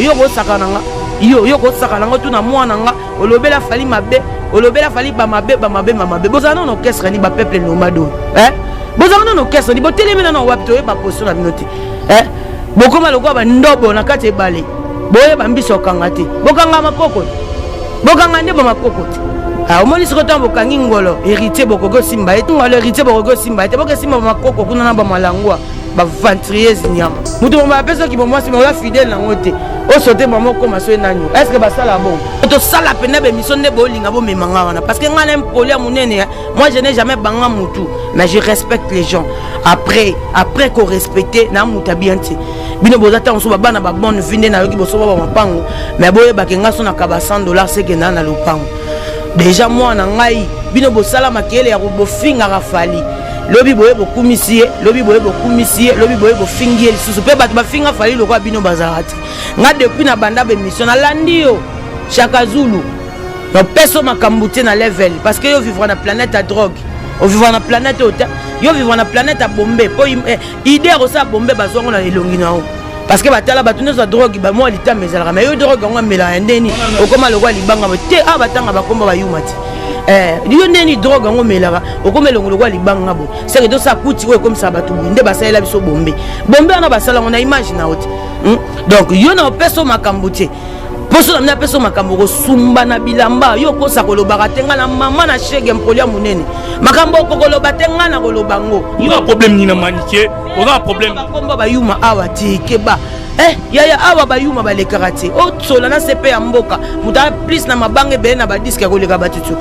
Yo kosaka na nga, yo kosaka na nga, tuna mwana nga, olobela Fally mabe, olobela Fally ba mabe, ba mabe, ba mabe. Bozala nano orchestre ni ba peuple nomade oyo. Eh? Bozala nano orchestre ni botelemi nano wapi toyeba position na bino te. Eh? Bokoma lokola ba ndobo na kati ebale. Boyeba mbiso okanga te. Bokanga makoko. Bokanga nde ba makoko te. Ah, omoni sikoyo ntango bokangi ngolo héritier bokoki osimba ye ngolo héritier bokoki osimba ye te bokesimba makoko kuna na bamalangwa baventrieuse nyama moto moma apesaki bomwasi ma oza fidèle nango te osote mama okoma soki nani est ce que basala bongo tosala mpenza bemission nde bolinga bomema nga wana parce que ngai na impoli ya monene. Moi, je n'ai jamais banga mutu, mais je respecte les gens. Après ko respecter na mutu bien te bino boza ntango so babana ba bonne vie nde nayoki bosoba ba mapango, mais boyebake nga so nakaba 100 $ seke na lopango déjà. Mwana ngai, bino bosala makele ya bofingaka Fally, lobi boye bokumisi ye, lobi boye bokumisi ye, lobi boye bofingi ye lisusu. Mpe bato bafinga Fally lokola bino bazalaka te. Nga depuis na banda bémission, nalandi yo Chaka Zulu, napeso makambo te na level, parce que yo vivre na planète ya drogue, ovivre na planète oyo te, yo vivre na planète ya bombe. Mpo idée ya kosala bombe bazwango na elongi na yo, parce que batala bato nyonso ya drogue, bamwa litama ezalaka. Mais yo, drogue yango amelaka ya ndeni, okóma lokola libanga te. Awa batanga bakomba bayuma te. Yo ndeni drogue yango omelaka, okóma elongo lokola libanga boye. Seke tosala kuti oyo ekomisaka bato boye nde basalela biso bombe. Bombe wana basalango na image na yo te. Donc yo na opesa makambo te, mposo na mini apesa makambo kosumba na bilamba. Yo okosa kolobaka te. Ngai na mama na shege mpoli ya monene, makambo okokoloba te, ngai na koloba ngo. Oza problème nini na Manike? Oza na problème? Bakomba bayuma awa te, keba. Yaya, awa bayuma balekaka te. Osola na sepe ya mboka, moto aya plus na mabanga ebele na badisques ya koleka bato tu.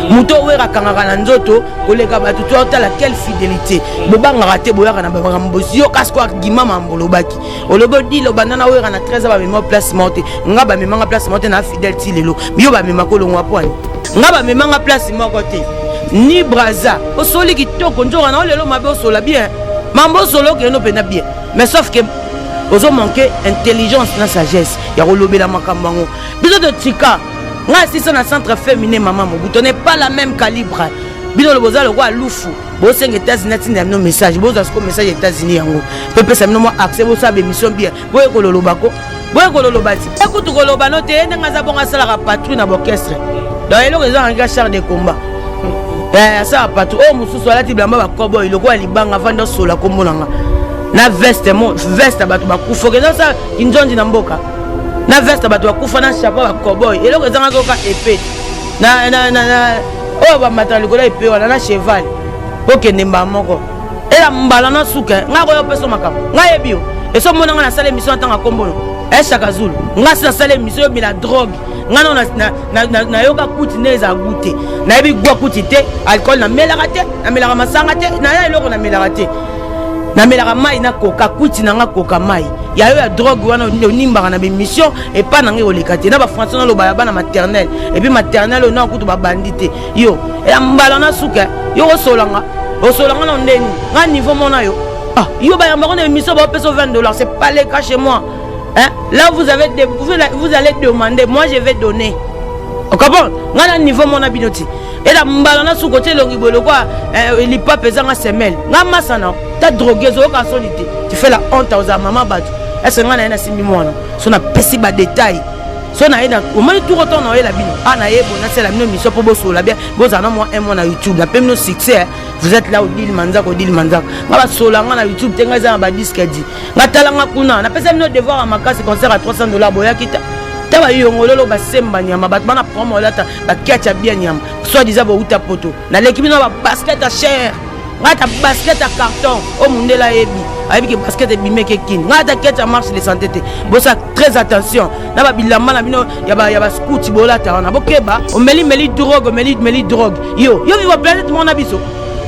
Moto owera akangaka na nzoto koleka bato tu. Otala quelle fidélité! Bobangaka te, boyaka na bamakambo. Yoka siko argument mambo olobaki, olobi odile obanda na wera na 13, bamema place moko te. Nga bamemanga place moko te, na fidèle ti lelo. Yo bamemaka olongwa pwani, nga bamemanga place moko te ni braza. Osoli kitoko nzoka na olelo mabe, osola bien mambo, osola okende mpenza bien, mais sauf que ozomanke intelligence na sagesse ya kolobela makambo yango. Biso totika ngai asisa na centre féminin mama Mobutu, n'est pas la même calibre. Bino boza lokola lufu, bosenga États-Unis atinda bino message, bozwa siko message États-Unis yango mpe pesa bino mwa accès, bosala bémission bien. Boye kololobako, boye kololoba ti ekutu koloba no te. Ye ndenge aza bongo, asalaka patrouille na baorchestre. Donc eloko ezangaka char de combat, asala patrouille. Oyo mosusu alati bilamba bakoboy lokola libanga, avandi osola kombo na nga na veste mo veste ya bato bakufa. Okenda osala kinzonzi na mboka na veste ya bato bakufa, na chapeau bakoboy. Eloko ezangaka oka epe na oyo bamataka likolo ya epe wana na cheval, okende mbala moko ela mbala na suka. Ngai koyo opesa makambo, ngai yebi yo. Eso mona ngai nasala émission, atanga kombono Eshaka Zulu. Ngai si nasala émission, yobela drogue. Ngai nano nayoka kuti nde ezala gu te, nayebi gwa kuti te. Alcool namelaka te, namelaka masanga te, naya eloko namelaka te. Namelaka mai na koka kuti na nga koka mai ya yo ya drogue wana onimbaka na bémission epa na ngai koleka te na bafrançais naloba ya bana maternelle et puis maternelle oyo na kutu babandi te. Yo ya mbala na suka, yo kosolanga, osolanga na ndeni nga niveau mona yo. Ah, yo bayambako na émission, baopesa 20 $, c'est pas le cas chez moi, hein? Là vous avez vous allez demander, moi je vais donner. Ocomprendre? Nga na niveau mona bino ti ela mbala na suka otie elongi boye lokwa lipapa ezanga semele. Nga masa na ta drogue, ezoyoka soni te. Tu fais la honte, ozala mama bato. Ese nga na ye nasimbi mwana so, napesi badétail so na ye omoni tour otango na oyela bino a na ye bo nasala bino mission mpo bosola bien, bozala na mwa un mois na YouTube, nape bino succès. Vous êtes là, Odile Manzaka, Odile Manzaka. Nga basola nga na YouTube te, nga eza na badisques di nga. Tala nga kuna, napesa bino devoir ya makasi, concert ya 300 $, boyaki ta ta bayongololo basemba nyama. Bato bana promo olata bakati ya bien nyama, soit disant bouta poto. Naleki bino babasket ya cher, ngai ata basket ya carton oyo mondele ayebi, ayebi ke basket ebimeki ekini. Ngai ata keti ya marche de santé te. Bosa très attention na babilamba na bino ya baskuti bolata wana, bokeba. Omelimeli drogue, omelimeli drogue. Yo viva planète mona biso,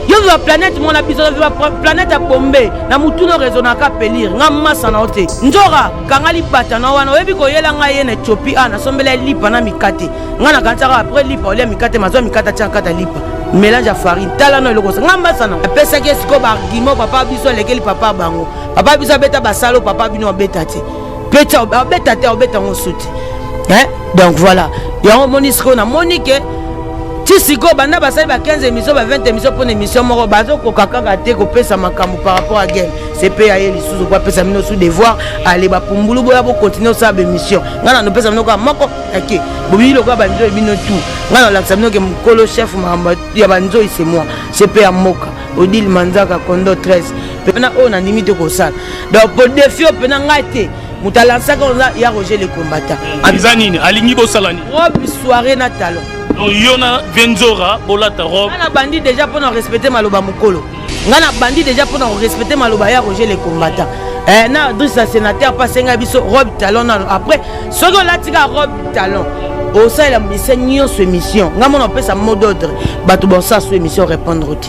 yo viva planète mona biso, viva planète ya bombe na mutuna raisonnaka pelire. Nga masa na yo te. Nzoka kanga lipata na wana, oyebi koyela ngai ye na Éthiopie. A nasombela ye lipa na mikate. Ngai nakanisaka après lipa olia mikate, mazwa mikate atia kata lipa mélange ya farine. Tala no eloko nga mbasa na apesaki esiko baargument. Papa biso alekeli papa bango, papa biso abeta basalo, papa bino abeta te, peti abeta te, abeta yango su te. Donc voilà, yango omoni sikoyo namoni ke Ti sikoyo, banda basali ba 15 émission, ba 20 émission mpona émission moko, bazokoka kaka te kopesa makambo par rapport à game. Cp aye lisusu po apesa bino sous devoir. Ale, bapumbulu, boya bocontinuer osala baémission. Ngai na nopesa bino kaka moko ake bobimi lokola banzoi bino tu. Ngai na olakisa bino ke mokolo chef makambo ya banzoi, c'est moi, CP ya mboka, Odile Manzaka Kondo 13. Mpena oyo nandimi te kosala. Donc po défi oyo mpena ngai te moto alansaka oza ya Roger le combattant. Eza nini? Alingi bosala nini? Robe soirée na talon. Donc yo na Venzora bolata robe. Ngai na bandi déjà mpona respecter maloba mokolo. Ngai na bandi déjà mpona korespecter maloba ya Roger le combattant. Na Drisa sénateur mpe asengai biso robe talon nano. Après, soki olati kaka robe talon, osalela mise nyonso émission. Ngai mona opesa mot d'ordre, bato bosala so émission, répondre te.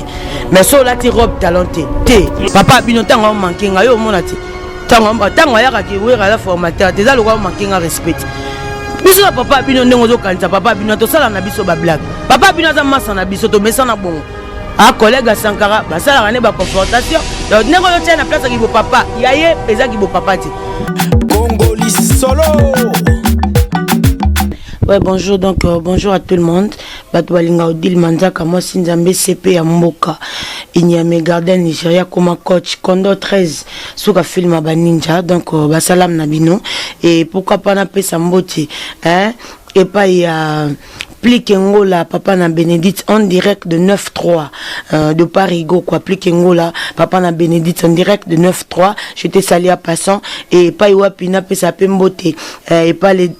Mais so olati robe talon te te, papa bino ntango aomanke ngai, yo omona te. Ntango ayakaki Wera aza formateur te, eza lokola omanke nga respect. Biso na papa bino, ndenge ozokanisa papa bino, tosala na biso bablague. Papa bino aza masa na biso, tomesana bongo. A collègue ya Sankara basalaka nde baconfrontation. Donc ndenge ozotia na place ya kibopapa ya ye, eza kibopapa te. Congoli solo. Ouais, bonjour, donc bonjour à tout le monde. Bato balinga Odile Manzaka, mwasi Nzambe, CP ya mboka. Inyame Garden Nigeria koma coach Kondo 13 suka film ya baninja. Donc basalam na bino et pourquoi pas napesa mbote, hein, epai ya Plique Ngola, papa na Bénédicte, en direct de 9-3 de Parigo, quoi. Plique Ngola, papa na Bénédicte, en direct de 9-3. Je te salue à passant. Et pas Iwapina, pesa Pembote, et pas les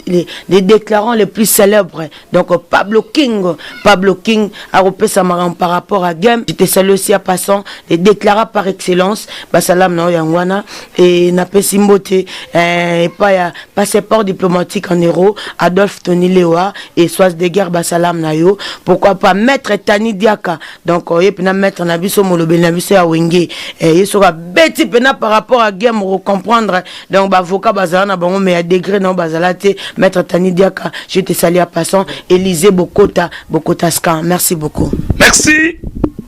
déclarants les plus célèbres. Donc Pablo King, Pablo King a repé sa par rapport à Game. Je te salue aussi à passant, les déclarants par excellence. Basalam na Yangwana et napesi mbote, et pas ya passeport diplomatique en euro, Adolphe Tony Lewa et Soise de guerre, basalam na yo. Pourquoi pas maître Tani Diaka? Donc ye pena maître na biso, molobeli na biso ya Wenge, ye soka beti pena par rapport à game comprendre. Donc bavocat bazala na bango, mais ya degré na bazala te. Maître Tani Diaka, je te salue à passant. Élysée Bokota Bokota Scan, merci beaucoup. Merci.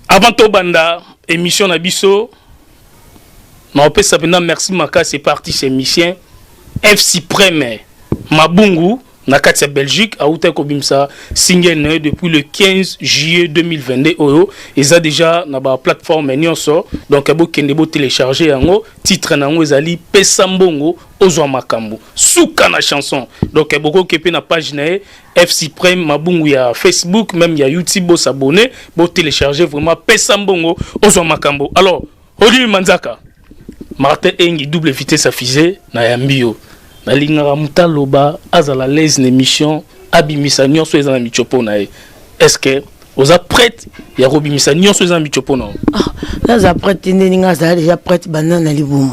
Avant tobanda émission na biso, naopesa mpenza merci makasi parti émission FC Preme Mabungu na kati ya Belgique. Autaki kobimisa single na ye depuis le 15 juillet 2022. Oyo eza déjà na baplateforme nyonso, donc bokende botélécharge yango. Titre na yango ezali "Pesa mbongo ozwa makambo", suka na chanson. Donc bokoki mpe na page na ye FC Prime Mabungu ya Facebook, même ya YouTube, bosabonner, botélécharge vraiment "Pesa mbongo ozwa makambo". Alors Odile Manzaka, Martin Engi, double vitesse à fusée na yambi yo. Nalingaka moto aloba, azala l'aise na émission, abimisa nyonso eza na mitiopo na ye. Est ce que oza prête ya kobimisa nyonso eza na mitiopo na yo? Ah, naza prête te. Ndenge azala déjà prête banda na libumu.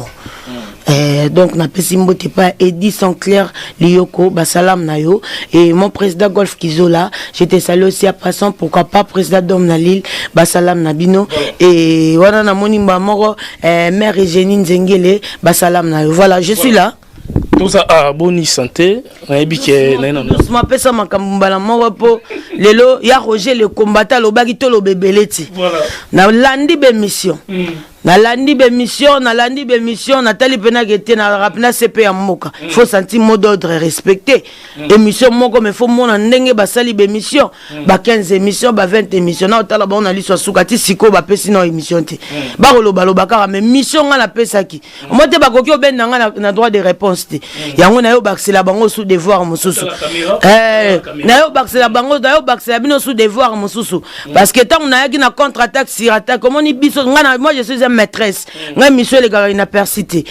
Donc napesi mbote pa Edi Sanclair Liyoko, basalam na yo. Et mon président Golf Kizola, je te salue aussi à passant. Pourquoi pas président Dom na Lille, basalam na bino. Et wana namoni mba moko, mère Eugénie Nzengele, basalam na yo. Voilà, je suis là. Toza a boni santé? Nayebi ke naye nano. Doucement, apesa makambo mbala moko mpo lelo ya Roger le combattant alobaki toloba ebele ti. Nalandi bémission, nalandi bémission, nalandi bémission, natali mpenaka te. Nalaka mpena CP ya mboka, faut sentir mot d'ordre respecté. Émission moko, mais faut mona ndenge basali bémission, ba 15 émission, ba 20 émission. Na otala bango na liso ya suka ti sikoyo bapesi na émission te. Bakolobaloba kaka, mais mission nga napesaki mo te, bakoki obenda nga na droit de réponse te. Yango nayo bakisela bango sous devoir mosusu. Nayo bakisela bango, nayo bakisela bino sous devoir mosusu, parce que ntango nayaki na contre attaque sur attaque, omoni biso nga na, moi je suis un maîtresse. Ngai mission elekaka inaperçu te.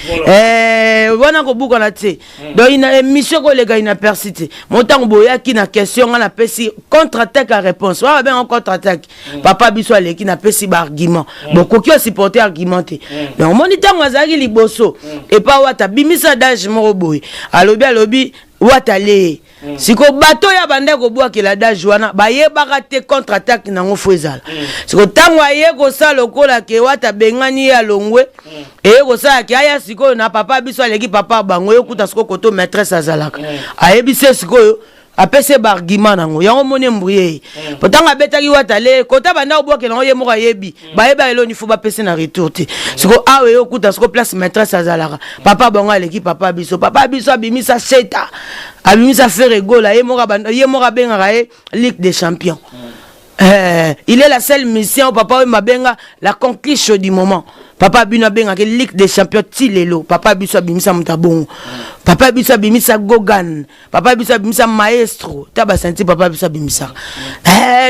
Wana kobukana te. Donc ina émission koleka inaperçu te. Mo ntango boyaki na question, nga napesi contre attaque ya réponse wana, babenga contre attaque. Papa biso aleki, napesi baargument, bokoki osupporte argument te. Donc omoni ntango azalaki liboso epa Wata, bimisa dage moko boye, alobi Wata leye. Siko bato oyo abanda kobwakela dage wana bayebaka te contre attaque nango fo ezala. Siko ntango aye kosala lokola ke Wata bengani ye, alongwe, eye kosala ke aya sikoyo na papa biso aleki papa bango, ekuta sikoyo koto maîtresse azalaka, ayebisi ye sikoyo, apesi ye baargument nango. Yango moni embrouille ye, po ntango abetaki Wata le kota, banda kobwakela yango, ye moko ayebi, bayeba eloni fo bapesi na retour te. Siko awa eye okuta siko place maîtresse azalaka, papa bango aleki papa biso. Papa biso abimisa seta, abimisa Ferre Gola, ye moko abengaka ye Ligue des champions. Il est la seule mission papa oyo mabenga la conquise du moment. Papa bino abengaki Ligue des champions ti lelo. Papa biso abimisa moto abongo, papa biso abimisa Gogan, papa biso abimisa Maestro, ta basanti papa biso abimisaka.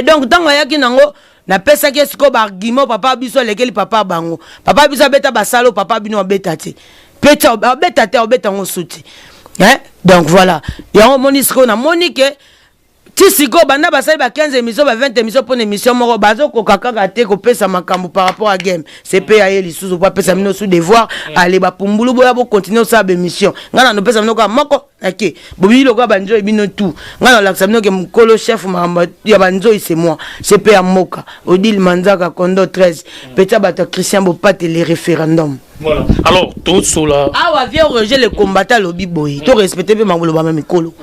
Donc ntango ayaki nango, napesaki ye sikoyo baargument. Papa biso alekeli papa bango. Papa biso abeta basalo, papa bino abeta te, peti abeta te, abeta yango su te. Donc voilà, yango omoni sikoyo namoni ke ti sikoyo banda basali ba 15 émission, ba 20 émission mpona émission moko, bazokoka kaka te kopesa makambo par rapport à game. Cp aye lisusu po apesa bino su devoir. Ale bapumbulu, boya bocontinue osala baémission. Ngai na nopesa bino kaka moko ake bobili lokola banzoi bino tu. Ngai na olakisa bino ke mokolo chef makambo ya banzoi, c'est moi, CP ya mboka, Odile Manzaka Kondo 13 petia bato ya Christian Bopatele référendum. Voilà, alors tosola. Awa vieux Roger le combattant alobi boye, to respecte mpe maloba ma mikolo.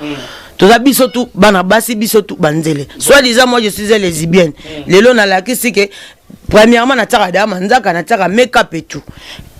Toza biso tu bana basi, biso tu banzele. Soit disant moi je suis lesbienne, lelo nalakisi ke premièrement natiaka daya manzaka, natiaka make-up et tout,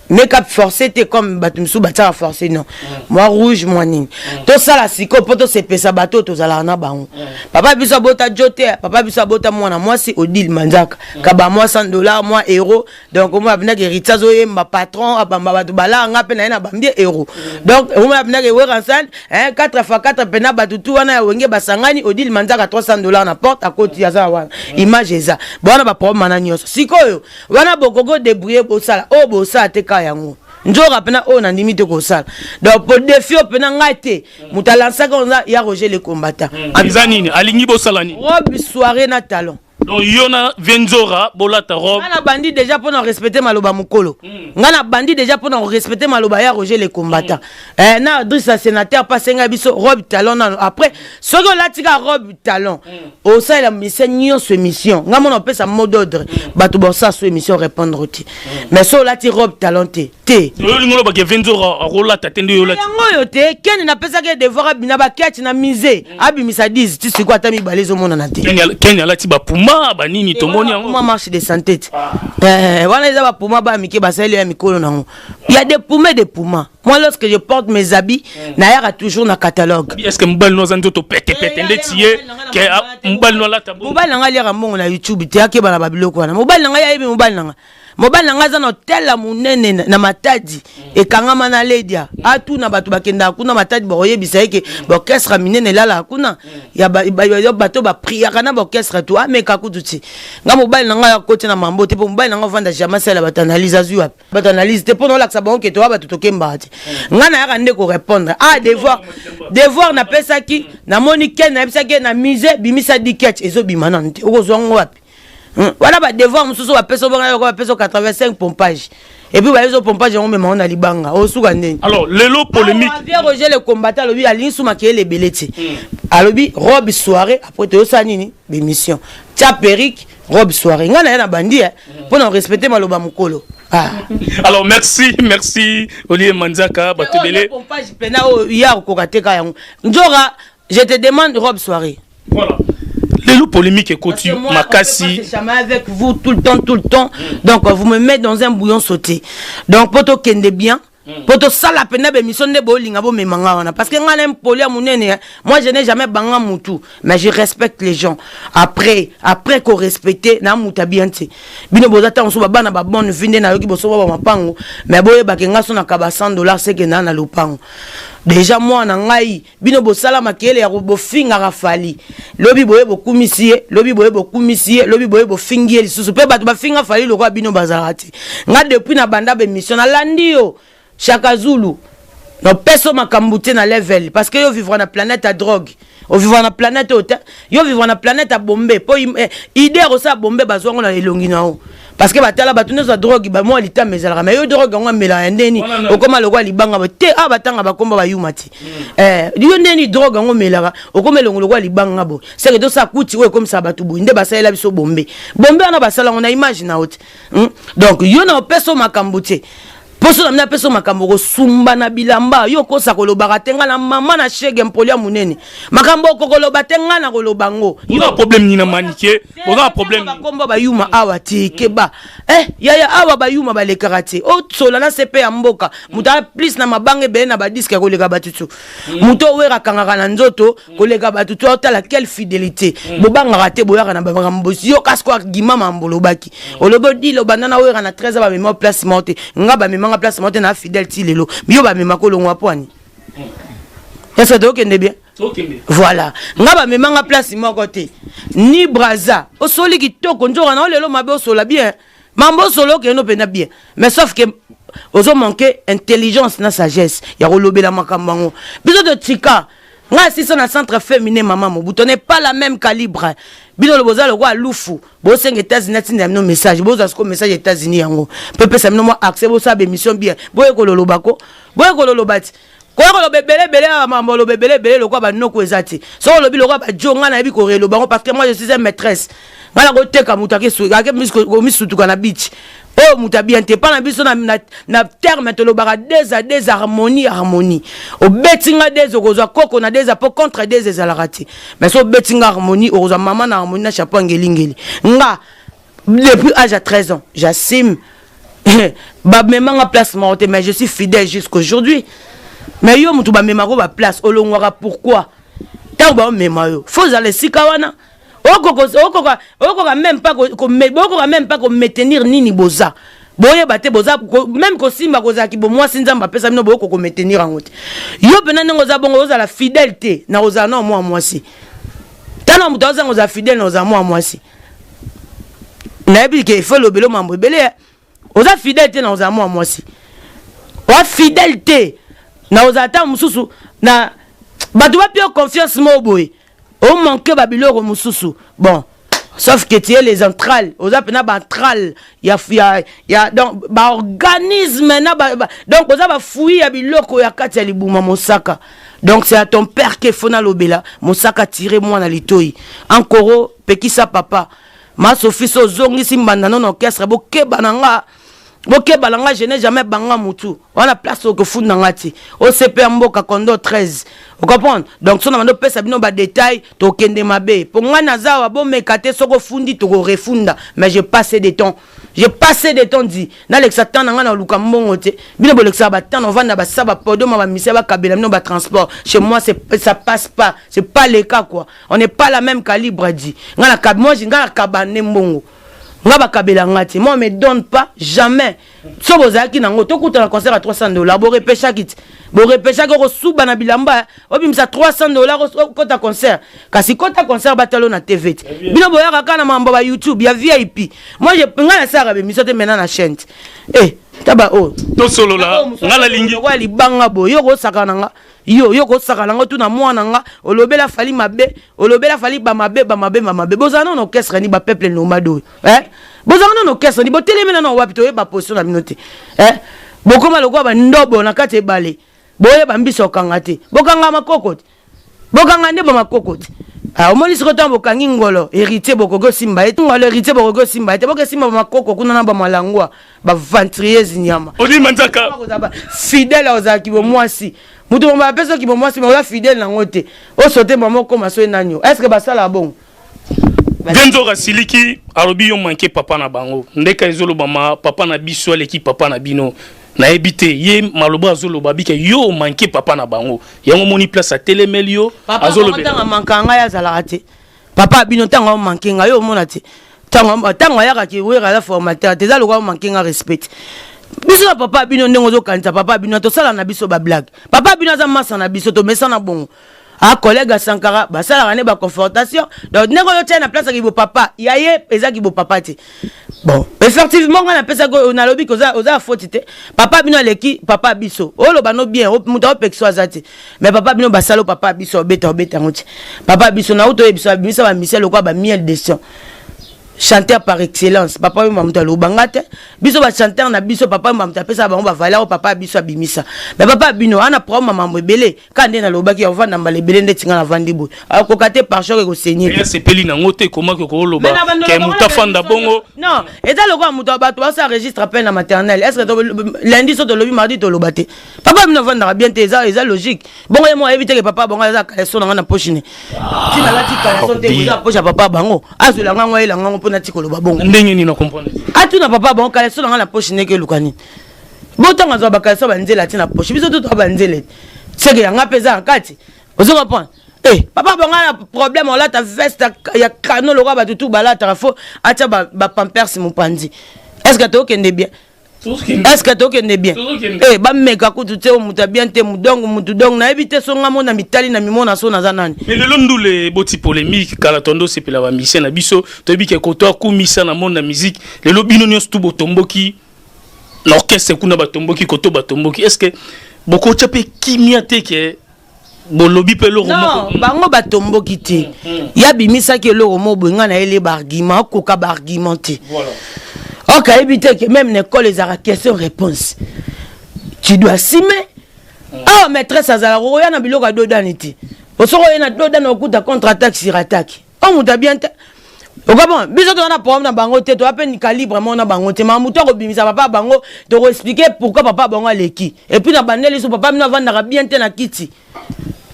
make-up forcé te comme bato mosusu batiaka forcé. Non, mwa rouge, mwa nini. Tosala sikoyo mpo tosepesa bato oyo tozalaka na bango. Papa biso abota jo te, papa biso abota mwana mwasi Odile Manzaka kaba mwa 100 $, mwa euro. Donc omoi abindaki héritier azoyemba patron abamba bato balaka, nga mpe na ye na bambie euro. Donc omoi abindaki Werrason 4 fois 4 mpena bato tu wana ya Wenge basangani. Odile Manzaka 300 $ na porte akoti, aza wana, image eza wana, baproblème wana nyonso. Sikoyo wana bokoki débrouiller, bosala oyo bosala te kaka yango nzoka mpena oyo nandimi te kosala. Donc po défi oyo mpena ngai te moto alansaki oza ya Roger le combattant. Eza nini alingi bosala nini? Robe soirée na talon. Donc yo na Venzora bolata robe. Nga na bandi déjà mpona respecter maloba mokolo. Nga na bandi déjà mpona korespecte maloba ya Roger le combattant na Adresse sénateur mpe asenga biso robe talon nano. Après soki olati ka robe talon, osalela mission nyonso émission. Nga mona opesa mot d'ordre, bato bosala so émission répondre te. Mais so olati robe talon te te. Oyo olingi olobaka Venzora akolata te nde yo olati? Yango oyo te. Kende napesaki ye devoir, abina baketi na musée, abimisa 10. Ti sikoyo ata mibale ezomonana te. Keni alati bapuma banini, tomoni yango. Puma marche de santé te. Wana eza bapuma baya mike basaleli ya mikolo nango. Il y a des pumas et des pumas. Moi, lorsque je porte mes habits, nayaka toujours na catalogue. Est ce que mobali no aza nzoto petepete ndeti ye ke mobali no alata bongo? Mobali na ngai aliaka mbongo na YouTube te, akeba na babiloko wana. Mobali na ngai ayebi. Mobali na ngai aza na hotel ya monene na Matadi, ekangama na Ledia. Atuna bato bakendaka kuna Matadi, bakoyebisa ye ke baorchestre minene elalaka kuna ya bato bapriaka na baorchestre tu. Ameka kutu ti nga mobali na ngai akoti na mambo te, mpo mobali na ngai ovanda jamais asala bato analyse. Azwi wapi bato analyse te mpo na olakisa bango ke toya bato tokembaka te. Ngai nayaka nde korépondre a devoir. Devoir napesaki, namoni ken nayebisaki ye na musée bimisa diket, ezobima nanu te. Okozwa ngo wapi? Wana badevoir mosusu bapesa obonga yoko, bapesa 85 pompage et puis bayezo pompage yango memango na libanga, osuka ndeni. Alors lelo polémique. Vieux Roger le combattant alobi alingi suma keyele ebele te. Alobi robe soirée, après toyosala nini, bémission. Tia perruque, robe soirée. Ngai na ye na bandi mpo na respecte maloba mokolo. Ah. Alors merci, merci Olie Manzaka, bato ebele. Pompage mpena oyo ya kokoka te ka yango nzoka. Je te demande robe soirée. Voilà, lelo polémique ekoti makasi. Jamais avec vous tout le temps, tout le temps. Donc vous me mettez dans un bouillon sauté. Donc po tokende bien, mpo tosala mpenza bémission nde bolinga bomemanga wana, parce que ngai na mpoli ya monene. Moi, je n'ai jamais banga mutu, mais je respecte les gens. Après korespecte na mutu abia te. Bino boza ntango mosusu babana babonne vie nde nayoki bosoba bamapango, mais boyebake ngai so nakaba 100 $ seke naa na lopango déjà. Mwana ngai, bino bosala makele ya bofingaka Fally, lobi boye bokumisi ye, lobi boye bokumisi ye, lobi boye bofingi ye lisusu. Mpe bato bafinga Fally lokola bino bazalaka te. Nga depuis na banda bémission, nalandi yo Chaka Zulu, nopesa makambo te na level, parce que yo vivre na planète ya drogue, ovivre na planète oyo te. Yo vivre na planète ya bombe, mpo idée ya kosala bombe bazwango na elongi na yo, parce que batala bato nyonso ya drogue bamwa litama ezalaka. Mais yo drogue yango amelaka ya ndeni, okóma lokola libanga te. Awa batanga bakomba bayuma te. Yo ndeni drogue yango omelaka, okóma elongo lokola libanga boye. Seke tosala kuti oyo ekomisaka bato boye nde basalela biso bombe. Bombe wana basalango na image na yo te. Donc yo na opesa makambo te. Mposo na mina apeso makambo kosumba na bilamba. Yo okosa kolobaka te. Ngai na mama na shege mpoli ya monene, makambo okokoloba te, ngai na koloba ngo. Oza problème nini na Manike? Oza na problème? Bakombo bayuma awa te. Keba yaya, awa bayuma balekaka te. Osola na sepe ya mboka, moto aya plus na mabanga ebele na badisques koleka bato tu, moto owera akangaka na nzoto koleka bato tu. Otala quelle fidélité! Bobangaka te, boyaka na bamakambo. Yo kasi ko argument mambo olobaki, olobi odile obanda na Wera na 13 ans, bamema place moko te. Nga bamemanga place moko te, na fidèle ti lelo. Yo bamemaka, olongwa po ani? Est-ce tokende bien? Voilà, nga bamemanga place moko te, ni Braza. Osoli kitoko, nzoka na olelo mabe. Osola bien, mambo osolo okende mpenza bien, mais sauf que ozomanke intelligence na sagesse ya kolobela makambo yango. Biso totika ngai asisa na centre féminin mama Mobutu, on n'est pas la même calibre. Bino lobo boza lokola lufu, bosenga États-Unis atinda bino message, bozwa siko message États-Unis yango mpe pesa bino mwa accès, bosala bémission bien. Boye kololoba ko, boye kololoba ti koya koloba ebele ebele awa, mambo oloba ebele ebele lokola banoko eza te. Soki olobi lokola bajo, ngai nayebi koreloba yango, parce que moi je suis un maîtresse. Ngai nakoteka moto ake komisutuka na beach oyo, moto abien te. Mpa na biso na terme tolobaka deux à deux, harmonie harmonie. Obeti nga deux, okozwa koko na deux, mpo contre deux ezalaka te. Mais so obeti nga harmonie, okozwa mama na harmonie na chapeau ngelingeli. Nga depuis âge à 13 ans, j'assume, bamemanga place moko te, mais je suis fidèle jusqu'aujourd'hui. Mais yo moto bamemako baplace, olongwaka pourquoi? Ntango baomema yo, fo ozala esika wana. Okoka même pas, bokoka même pas komaintenir nini. Boza boyeba te, boza même kosimba kozalaki bomwasi. Nzambe apesa bino, boyoka komaintenir yango te. Yo mpena ndenge oza bongo, ozala fidèle te na kozala na mwa mwasi. Tala, moto azanga ozala fidèle na ozala mwa mwasi. Nayebi ke ifo elobelo mambo ebele. Oza fidèle te na ozala mwa mwasi, oza fidèle te na ozala ntango mosusu na bato bapia confiance moko boye, omanke babiloko mosusu. Bon, sauf que tu es les entrailles, oza mpena baentrailles ya donc baorganisme na ba, donc oza bafui ya biloko ya kati ya libuma mosaka. Donc c'est à ton père ke fo nalobela mosaka tire mwana litoi ankoro pekisa papa ma Sophie. So ozongisi mbanda no na orchestre, bokeba na nga, bokeba na nga. Je n'ai jamais banga mutu wana. Place okofunda nga ti OCP ya mboka kondo 13, ocomprendre? Donc so na bando opesa bino badétail, tokende mabe. Mpo ngai naza awa, bomeka te. Soki ofundi, tokorefunda. Mais je passe de temps, je passe de temps di nalekisa temps na ngai na oluka mbongo te. Bino bolekisaka batemps na ovanda, basa bapodoma, bamisia, bakabela bino batransport. Chez moi, ça passe pas, c'est pas le cas quoi. On n'est pas la même calibre di. Ngai na moi, ngai nakaba nde mbongo, nga bakabela nga te. Moi, me donne pas jamais. So bozalaki nango, tokutana concert ya 300 $, borepeshaki ti, borepeshaki. Okosuba na bilamba, obimisa 300 $, okota concert. Kasi kota concert, batalo na TV te. Bino boyaka kaka na mambo ba YouTube ya VIP. Moi, ngai nasalaka bémission te maintenant na chaîne te. Eh, taba oyo. Tosolola, nga nalingi. Lokola libanga boye, yo kosaka na nga, yo kosaka nango tuna mwana nga. Olobela Fally mabe, olobela Fally bamabe, bamabe, bamabe. Bozala nano orchestre ni bapeuple nomade oyo, eh? Bozala nano orchestre ni botelemi nano wapi? Toyeba position na bino te, eh? Bokóma lokola bandobo na kati ebale, boyeba mbiso okanga te, bokanga makoko te, bokanga nde bamakoko te. Ah, omoni sikoyo, ntango bokangi ngolo Héritier, bokoki osimba ye ngolo Héritier, bokoki osimba ye te, bokesimba bamakoko kuna na bamalangwa baventriese nyama. Odile Manzaka. Fidèle ozalaki bomwasi, moto mo bapesaki bomwasi, me oza fidèle nango te. Osote mama okóma so enani yo? Est ce que basala bongo? Nzoka siliki alobi yo manke papa na bango ndeka ezolobama papa na biso aleki papa na bino. Nayebi te, ye maloba azoloba bike yo manke papa na bango yango omoni place atelemeli yo. Azolobela ntango amanka ngai azalaka te. Papa bino ntango amanke ngai, yo omona te. Ntango ayakaki Wera aza formateur te, eza lokola omanke nga respect. Biso na papa bino, ndenge ozokanisa papa bino, tosala na biso bablague. Papa bino aza masa na biso, tomesana bongo. A collègue ya Sankara basalaka nde baconfortation. Donc ndenge oyo tia na place yaki bopapa ya ye, ezaki bopapa te. Bon, effectivement ngai napesaki, nalobi oza ya faute te. Papa bino aleki papa biso, oloba no bien, moto aopekisa aza te. Mais papa bino basala, papa biso obeta, obeta yango te. Papa biso nauti oyebiso abimisa bamisia lokola bamiel de son. Chanteur par excellence, Papa Wemba moto alobanga te. Biso bachanteur na biso, Papa Wemba moto apesaka bango bavaleur oyo papa ya biso abimisa. Mais papa ya bino ana problème ya mambo ebele. Kaka nde nalobaki ya ovanda mbala ebele ndeti nga navandi boye, akoka te, pare-choc ekosenye. Asepeli nango te, komaki koloba ke moto afanda bongo. Non, eza lokola moto, bato basala registre appel na maternelle. Est ce que lundi so tolobi, mardi toloba te? Papa bino avandaka bien te, eza logique. Bongo ye mo ayebi te ke papa bango aza caleçon na nga na poche ne ntina alati caleçon te, eza poche ya papa bango. Azwela ngango, ayela ngango mpo nati koloba bongo. Ndenge nini na comprendre? Atuna papa bango, caleçon na nga na poche ndenge eluka nini? Botango azwa bacaleçon, banzela atie na poche. Biso to toa banzela seke yanga mpe eza na kati. Ozo comprendre? Eh, papa bango na problème, olata veste ya kano lokola bato tu balataka, fo atia bapampers mopanzi. Est ce que tokende bien? Est ce que tokende bien? Eh, bameka kutu te, moto ya bien te. Donc mutu, donc nayebi te so nga mona mitali na mimona so naza nani. Mais lelo ndule eboti polémique. Kala tondo osepela bamusicien na biso, toyebi ke koto akumisa na monde na musique. Lelo bino nyonso tu botomboki na orchestre kuna, batomboki koto, batomboki. Est ce que bokotya mpe kimia te ke bolobi mpe eloko moko? Bango batomboki te. Yabimisaki eloko moko boye, ngai nayeli baargument, akoka baargument te. Ok, ayebi te ke même na école ezalaka question réponse, tu dois assumer. Awa maîtresse azalaka koya na biloko ya dodani te. Osoki oye na dodani, okuta contre attaque sur attaque. O moto abien te, okabon. Biso toza na problème na bango te, toza mpe calibre moko na bango te. Ma moto akobimisa papa bango, tokoexpliquer pourquoi papa bango aleki. Et puis na bandeli so papa bino avandaka bien te na kiti.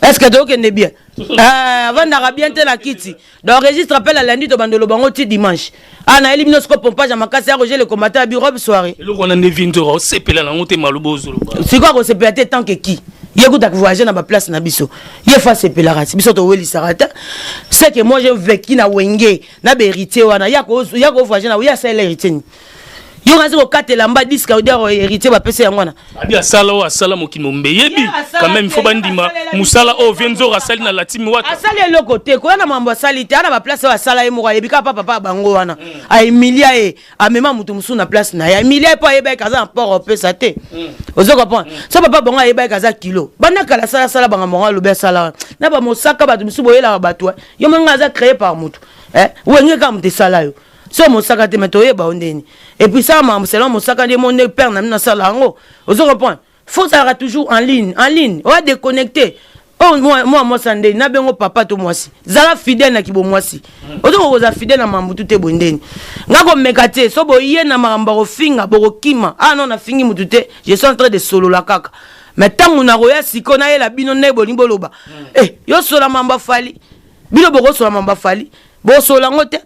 Est ce que tokende bien? Avandaka bien te na kiti. Donc registre appel ya lundi, tobandelo bango ti dimanche. Ah, nayeli bino siko pompage ya makasi ya Roger le combattant ya bureau soirée. Eloko wana nde vinzora osepela nango te, maloba ozoloba. Sikoyo akosepela te tant que ki ye kutaka voyage na baplace na biso, ye fa asepelaka ti biso towelisaka te. C'est que moi, j'ai vécu na Wenge na bahéritier wana. Ya kovoyage na ye, asalela héritier nini? Yo kasi kokatela mba disque audio héritier bapesa yango wana. Abi asala oyo asala, mokili mombe yebi quand même. Faut bandima mosala oyo vienzora asali na latimi wata. Asali eloko te, koya na mambo asali te. Ana baplace oyo asala, ye moko ayebi kaka. Pa papa bango wana aemilia ye, amema moto mosusu na place na ye. Aemilia ye mpo ayebaki aza na port opesa te. Ozo comprendre? So papa bango ayebaki aza kilo banda kala, asalasala bango bango, alobi asala wana na bamosaka. Bato mosusu boyelaka bato, yo monga aza créé par moto Wenge kaka moto esala yo so mosaka te. Me toyeba yo ndeni. Et puis sala makambo selon mosaka nde mo nde père na bino asala yango. Ozo comprendre? Faut ozalaka toujours en ligne, en ligne oya déconnecté. Oyo mwa mwasi ya ndeni nabengo papa to mwasi, zala fidèle na kibo mwasi. Ozokoka kozala fidèle na makambo tu te. Boye ndeni nga komeka te. So boye na makambo ya kofinga, bokokima. Ah non, nafingi mutu te, je suis en train de solola kaka. Mais ntango nakoya sikoyo, nayela bino nde bolingi boloba. Eh, yo sola mambo afali, bino bokosola mambo afali, bosola yango te.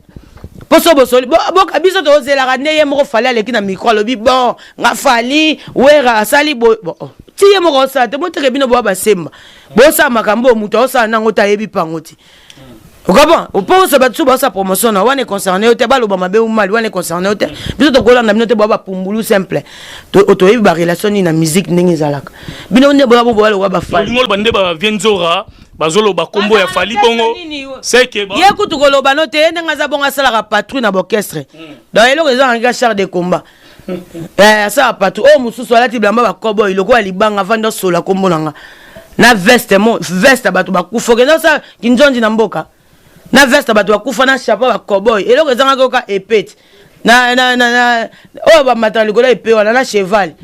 Mpo so bosoli boka biso, tozelaka nde ye moko Fali aleki na micro, alobi: "Bon, nga Fali, Wera asali boye." Bon, oh. Ti ye moko osala te, boteke bino boya basemba, bosala makambo oyo moto aosala nango te, ayebi mpango te. Okabon mpo oso bato so baosala promotion na wana, econcerne yo te. Baloba mabe umali wana, econcerne yo te. Biso tokolanda bino te, boya bapumbulu simple. Toyebi barelation nini na musique ndenge ezalaka. Bino nde boya boboya lokola bafali. Olingi oloba nde bavienzora bazoloba kombo ya Fali bongo seke? Ye kutu koloba no te. Ye ndenge aza bongo, asalaka patrouille na baorchestre. Donc eloko eza nanga char de combat, asalaka patrouille. Oyo mosusu alati bilamba bakoboy lokola libanga, avandi osola kombo na nga na veste mo veste ya bato bakufa. Okende osala kinzonzi na mboka na veste ya bato bakufa, na chapeau bakoboy. Eloko ezangaki oka epete na oyo bamataka likolo ya epe wana na cheval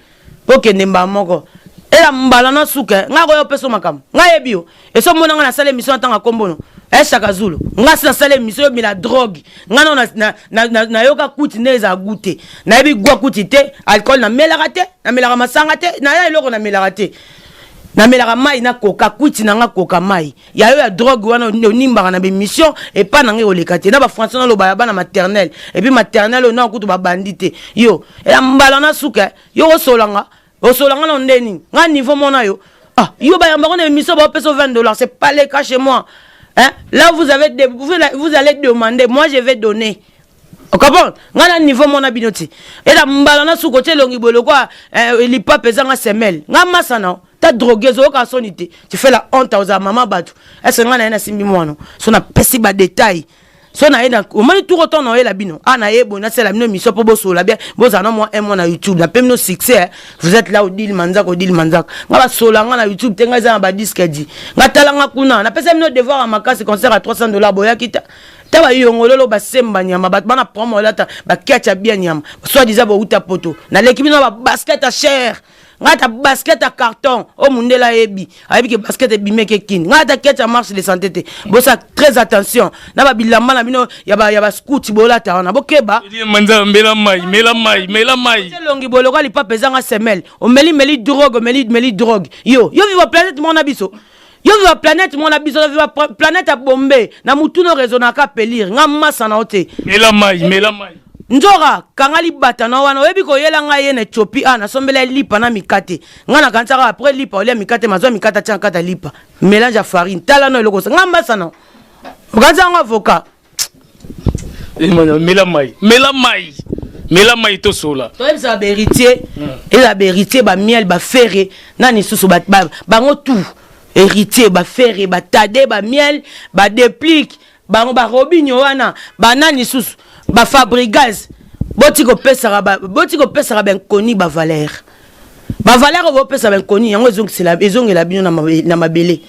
mpo okende mbala moko. Ela mbala na suka, ngai koya opesa makambo. Ngai yebi yo eso mona ngai nasala émission ntanga kombono Shaka Zulu. Ngai si nasala émission yobela drogue. Ngai nao nayoka kuti nde ezala gu te. Nayebi gwa kuti te. Alcool namelaka te, namelaka masanga te, naya eloko namelaka te. Namelaka mai na koka kwiti na nga, koka mai ya yo ya drogue wana onimbaka na bémission epa na ngai koleka te na bafrançais. Naloba ya bana maternelle, et puis maternelle oyo na kutu babandi te. Yo ela mbala na suka, yo kosolanga, osolanga na nde nini? Nga niveau mona yo, ah, yo bayambako na émission, baopesa 20 dollars. C'est pas le cas chez moi, hein? Là vous avez de, vous, vous allez demander, moi je vais donner. Okapon nga na niveau mona bino ti. Ela mbala na suka, otie elongi boye lokwa lipapa ezanga semelle. Nga masa na ta drogue, ezoyoka soni te. Tu fais la honte, ozala mama bato. Ese nga na ye nasimbi mwana so, napesi badetail. So na ye na omoni tour oto na oyela bino a na ye boye, nasala bino émission mpo bosolola bien, bozala na mwa un mois na YouTube, nape bino succès. Vous êtes là, Odile Manzaka, Odile Manzaka. Nga basola nga na YouTube te, nga eza na badisque di nga. Tala nga kuna, napesa bino devoir ya makasi, concert ya 300 $, boyaki ta ta bayongololo, basemba nyama, bato bana promo olata bakati ya bien nyama, soit disant bouta poto. Naleki bino babasket ya cher, ngai ata basket ya carton oyo mundele ayebi, ayebi ke basket ebimeki ekini. Ngai ata keti ya marche de santé te. Bosa très attention na babilamba na bino ya bascout bolata wana, bokeba. Mela mai, mela mai, mela mai. Elongi boye lokola lipapa ezanga semelle, omeli meli drogue, omeli meli drogue. Yo yo viva planète moko na biso, yo viva planète moko na biso, viva planète ya bombe na mutuna oraisonnaka pelire nga masa na yo te. Mela mai, mela mai. Nzoka kanga libata na wana, oyebi koyela ngai ye na Éthiopie. A nasombela ye lipa na mikate. Ngai nakanisaka après lipa olia mikate, mazwa mikate atia na kati ya lipa, mélange ya farine. Tala no eloko ngai mbasa na okanisa yango avocat. Mela mai, mela mai, mela mai, tosola. Toyebisaka bahéritier, eza bahéritier, bamiel, bafere na lisusu bango tout héritier, bafere, batade, bamiel, badeplique bango, barobinio wana, banani lisusu, bafabrigaz. Boti kopesaka bankoni bavaleur, bavaleur oyo bopesa bankoni yango ezongela bino na mabele.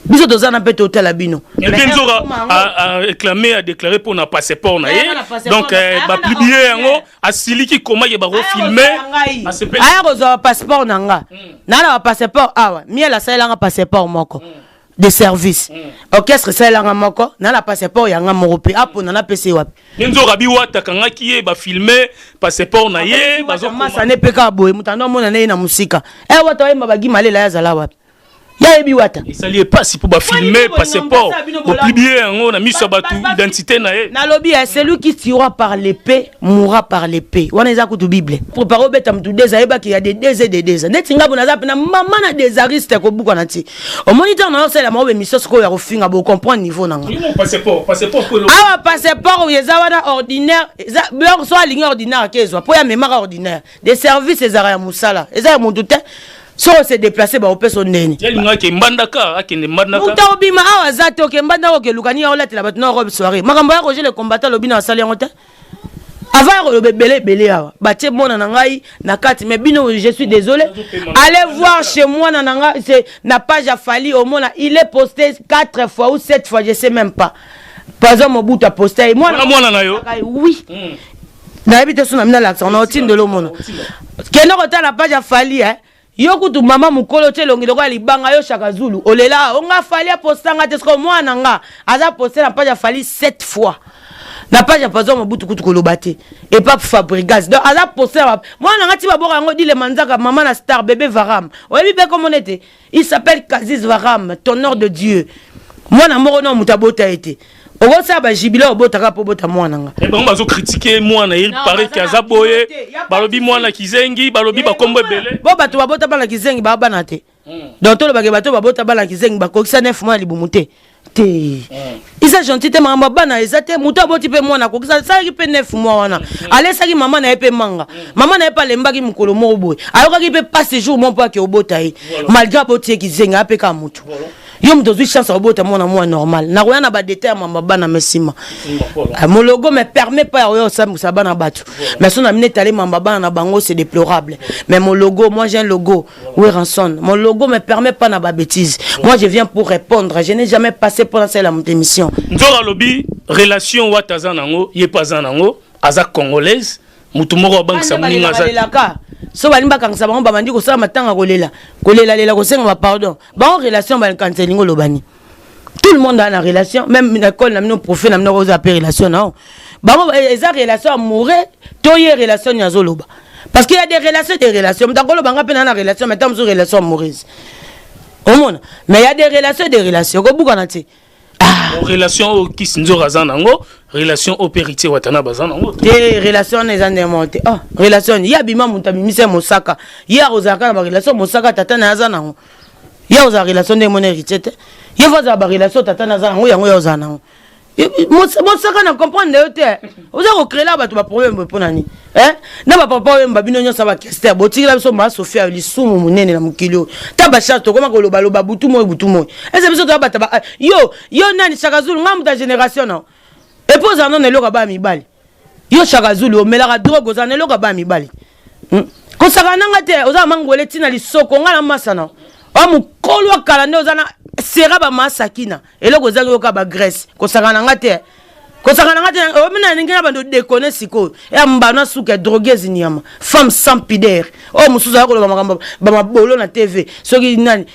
Biso toza na mpe totala bino. Nzoka a réclamé, a déclaré pour na passeport na ye, donc bapublie yango, asiliki koma ye bakofilme. Aya kozwa bapasseport na nga naa na bapasseport awa. Miel asalelanga passeport moko de service, orchestre esalelanga moko na na passeport yanga moko mpe apona napesa ye wapi? Nzoka biwata akangaki ye, bafilme passeport na ye. Masane mpe kaka boye, moto ando amona na ye na mosika. E wata oyemba bagimalela, ye azala wapi? Yayebi wata. Esali epasi mpo bafilme passeport, bopublie yango na miso ya bato, identité na ye. Nalobi ya celui qui tuera par l'épée mourra par l'épée. Wana eza kutu Bible. Prépare obeta mutu deux, ayebaki ya de deux et de deux. Neti nga bo naza mpena mama na desariste kobuka na ti omoni ntango nayosalela mao bémission sikoyo ya kofinga, bocomprendre niveau na nga. Awa passeport oyo eza wana ordinaire, eza so alingi ordinaire ake ezwa mpo ya memaka ordinaire de service. Ezalaka ya mosala, eza ya motu te. Soki ose déplace, baopesa ndeni. Alingaki Mbandaka, akende Mbandaka. Moto obima awa aza te. Oke Mbandaka, okeluka nini? Aolatela bato na robe soirée. Makambo ya Roger le combattant alobi na asali yango te. Avant ya koloba ebele ebele awa, batie mwana na ngai na kati. Mais bino, je suis désolé, allez voir chez mwana na ngai, c'est na page ya Fali, omona il est posté 4 fois ou 7 fois, je sais même pas. Par exemple Mobutu aposte ye. Mwana na yo? Oui. Nayebi te so na mina lakisa na otindela omona. Kende kotala page ya Fali, eh. Yo kutu mama mokolo tie elongi lokola libanga, yo Shaka Zulu, olela onga Fali apostanga te. Siko mwana nga aza poste na page ya Fali 7 fois, na page ya Pazor Mobutu kutu koloba te, epa Fabrigas. Donc aza poste mwana nga ti baboka yango dilema nzaka mama na star bébé Varam. Oyebi mpe komona ete il s'appelle Kaziz Varam, tonnerre de Dieu. Mwana moko na moto abota ye te, okosala bajibile obotaka mpo obota mwana nga. Bango bazocritiquer mwana ye, paraît ke aza boye, balobi mwana kizengi, balobi bakombo ebele. Bo bato babota bana kizengi baa bana te. Donc tolobake bato babota bana kizengi bakokisa 9 mois ya libumu te te, eza gentil te. Makambo ya bana eza te. Moto aboti mpe mwana akokisa, asalaki mpe 9 mois wana, alesaki mama na ye mpe manga, mama na ye mpe alembaki mokolo moko boye, ayokaki mpe passe jour moko mpo ake obota ye. Malgré aboti ye kizengi, ape kaka motu. Yo moto ozwi chance akobota mwana mwa normal, nakoya na badetail ya mamba bana me nsima. Mon logo me permet pas ya koya kosambwisa bana bato, mais so na mine etali mamba bana na bango, c'est déplorable. Mais mon logo, moi j'ai un logo Werrason, mon logo me permet pas na babêtise. Moi je viens pour répondre, je n'ai jamais passé pour nasala moto émission. Nzoka alobi relation wata aza nango, ye mpe aza nango, aza congolaise, motu moko abangisa moninga aza. Balelaka so balingi bakangisa bango, babandi kosala matanga, kolela, kolelalela, kosenga bapardon. Bango relation bakanisa elingi olobani. Tout le monde a na relation, même na école na bino, prof na bino oza pe relation nao. Bango eza relation amoureux to ye relation ni azoloba? Parce qu'il y a des relations, des relations. Moto akoloba nga mpe na relation, mais ntango mosusu relation amoureuse omona. Mais il y a des relations, des relations okobukana te. Ah. Relation oyo kisi nzoka aza nango, relation oyo mpe Héritier Watana baza nango. Te, relation wana eza ndenge te. Oh, relation ye abima, moto abimisa ye mosaka, ye akozalaka na barelation mosaka tata na ye aza nango. Ye akozala relation ndenge mona Héritier te. Ye fo azala barelation tata na aza nango, yango ye ozala nango. Mosaka na comprendre yo te. Oza kocréela bato baproblème boye mpo na nini? Na bapapa oyemba bino nyonso bakester, botikela biso maa Sofia lisumu monene na mokili oyo. Ta bacharge tokoma kolobaloba butu moi butu moi, ese biso toya bata yo yo nani? Shaka Zulu, nga moto ya génération na. Epuis ozala nano eloko ya bana mibali. Yo Shaka Zulu omelaka drogue, ozala na eloko ya bana mibali. Kosakana nanga te, oza na mangwele ntina lisoko nga na masa na oya mokolo akala nde oza na sera bamasakina eloko ezangi yoka bagrèce. Kosakana nanga te, kosakana nanga te. Omina ndenge na bando dekone sikoyo ya mbano asuka ya droguese nyama, femme sans pudeur oyo mosusu aya koloba makambo bamabolo na TV soki nani.